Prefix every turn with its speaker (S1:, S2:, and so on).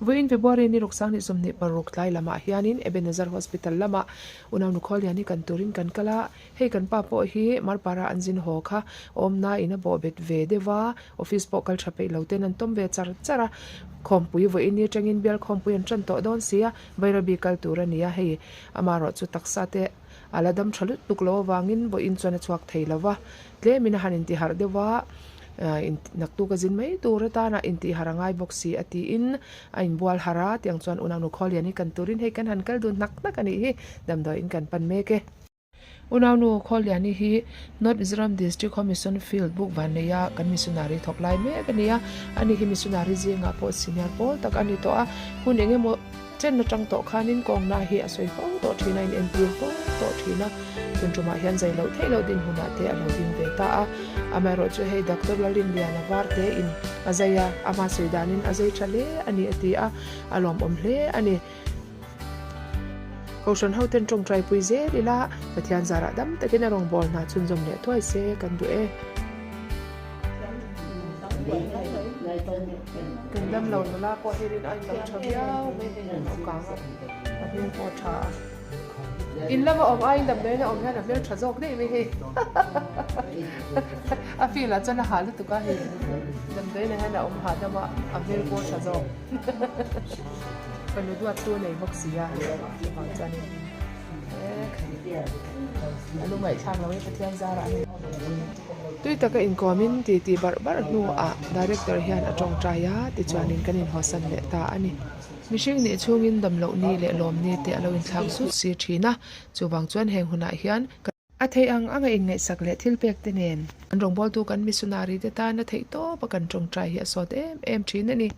S1: Vawiin February ni ruk 2026 tlai lamah hianin Ebenezer Hospital lamah unau Nukhawlian hi kan turin kan kal a, hei kan pa pawh hi Marpara an zin haw kha awmna in a bawh bet ve deuh a, office pawh kal tha peih lo ten an tawm ve char char a, khawmpui vawiin ni atangin bial khawmpui an tan tawh dawn si a, Bairabi kal tur a ni a, hei amaherawhchu taksa te a la dam tha lutuk lo avangin vawiin chuan a chhuak thei lo va, tlemin a han intiharh deuh a, naktuk a zin mai tur atana intihharh a ngai bawk si a tiin a inbual harh a, tiang chuan unau Nukhawlian hi kan turin hei kan han kal dun hnak hnak a nih hi, damdawiin kan pan mek e. Unaunu Khawliani hi North Mizoram District Home Mission Field buk vanneia kan missionary thawk lai mek a ni a, ani hi missionary zingah pawh senior pawl tak a ni tawh a, hun eng emaw chen atang tawh khanin kawngna hi a sawi fo tawh thin a, in entir fo tawh thin a, tun tumah hian zai loh theih loh dinhmunah te a lo ding ve ta a, amaherawhchu hei Doctor Lalinliana Varte in a zai a, ama sawi danin a zai tha hle a ni a ti a, a lawmawm hle a ni. Kohhran hoten tawngtai pui zel ila Pathian zarah dam takin a rawngbâwl hna chhunzawm leh thuai se kan duh e. Kan dam lo nula pawh hi rin a inlo tha viau mai hei an lo kang a, a hmel pawh a tha a. In lama awm aiin damdawiin a awm hian a hmel tha zawk daih mai hei. A feel ah chuan a hah lutuk a hei damdawiin ah hian a awm hahdam a, a hmel pawh a tha zawk. Fanu duat tu nei bawk si a chuvang chuanin a lu ngaihthlak lo e Pathian zarah hian tui taka inkawmin ti ti barh barh hnuah director hian a tawngtai a tichuanin kan inhawsan leh ta a ni. Mihring nih chhungin damloh ni leh lawm ni te a lo inthlak zut si thin a, chuvang chuan heng hunah hian kan. A theih ang anga inngaihsak leh thil pek te nen. An rawngbawltu kan missionary te tana theih tawp a kan tawngtai hi a sawt em em thin a ni.